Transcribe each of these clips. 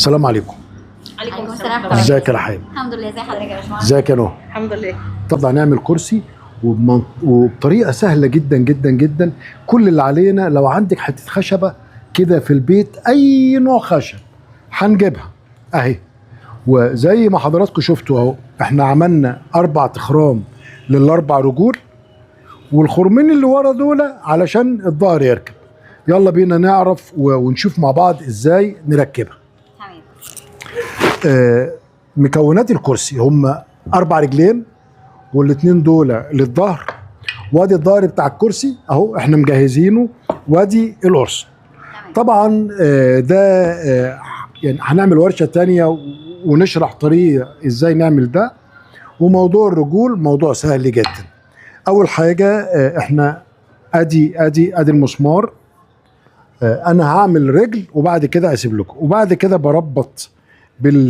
السلام عليكم. عليكم السلام. ازيك يا رحاب؟ الحمد لله، ازي حضرتك يا باشمهندس؟ ازيك يا نهى؟ الحمد لله. طبعا نعمل كرسي وبطريقة سهلة جدا جدا جدا. كل اللي علينا لو عندك حتة خشبه كده في البيت، اي نوع خشب هنجيبها اهي. وزي ما حضراتكم شفتوا اهو، احنا عملنا 4 تخرام للاربع رجول، والخرمين اللي ورا دول علشان الظهر يركب. يلا بينا نعرف ونشوف مع بعض ازاي نركبها. تمام. مكونات الكرسي هم 4 رجلين، والاثنين دول للظهر، وادي الظهر بتاع الكرسي اهو احنا مجهزينه، وادي القرص. طبعا ده يعني هنعمل ورشه تانية ونشرح طريقه ازاي نعمل ده. وموضوع الرجول موضوع سهل جدا. اول حاجة احنا ادي ادي ادي المسمار. انا هعمل رجل وبعد كده اسيب لكم، وبعد كده بربط بال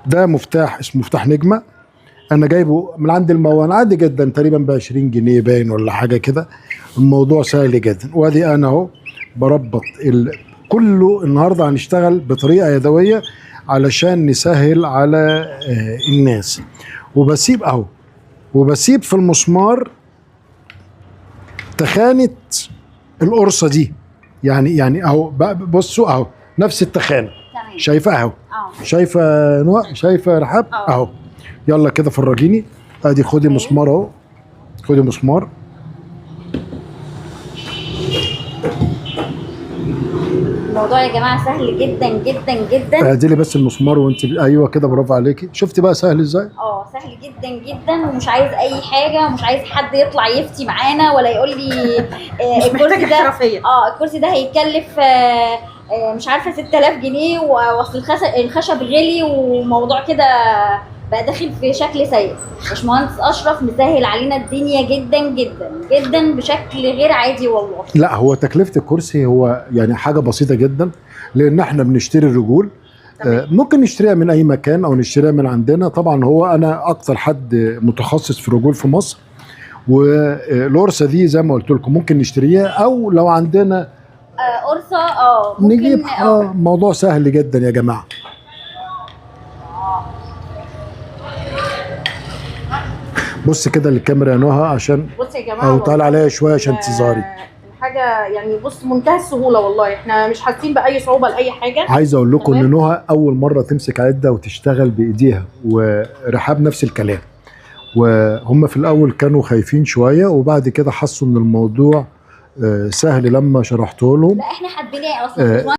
ده مفتاح اسمه مفتاح نجمه، انا جايبه من عند الموان عادي جدا، تقريبا ب 20 جنيه باين ولا حاجة كده. الموضوع سهل جدا. وادي انا اهو بربط كله. النهارده هنشتغل بطريقة يدوية علشان نسهل على الناس. وبسيب اهو، وبسيب في المسمار تخانه القرصه دي، يعني اهو بصوا اهو نفس التخانه. تمام. شايفه اهو؟ شايفه نوع؟ شايفه رحاب؟ اهو. يلا كده فرجيني. ادي خدي مسمار اهو، خدي مسمار. الموضوع يا جماعة سهل جدا جدا جدا. اعدلي بس المسمار وانت ايوه كده، برافو عليكي. شفتي بقى سهل ازاي؟ سهل جدا جدا، ومش عايز اي حاجة، ومش عايز حد يطلع يفتي معانا ولا يقول لي مش محتاج احترافية. الكرسي ده هيتكلف مش عارفه 6000 جنيه، واصل الخشب غلي، وموضوع كده بقى داخل في شكل سيء. باشمهندس اشرف مسهل علينا الدنيا جدا جدا جدا بشكل غير عادي والله. لا هو تكلفة الكرسي هو يعني حاجة بسيطة جدا، لان احنا بنشتري الرجول. ممكن نشتريها من اي مكان او نشتريها من عندنا. طبعا هو انا اكتر حد متخصص في الرجول في مصر، والقرصه دي زي ما قلت لكم ممكن نشتريها، او لو عندنا قرصة ممكن نجيب. موضوع سهل جدا يا جماعة. بص كده للكاميرا يا نهى عشان بص يا جماعة، او تعالى عليا شوية عشان تظهري الحاجة. يعني بص منتهى السهولة والله، احنا مش حاسين باي صعوبة لاي حاجة. عايز اقول لكم ان نهى اول مرة تمسك عده وتشتغل بايديها، ورحاب نفس الكلام. وهم في الاول كانوا خايفين شوية، وبعد كده حسوا ان الموضوع سهل لما شرحته لهم. لا احنا حبيناه اصلا.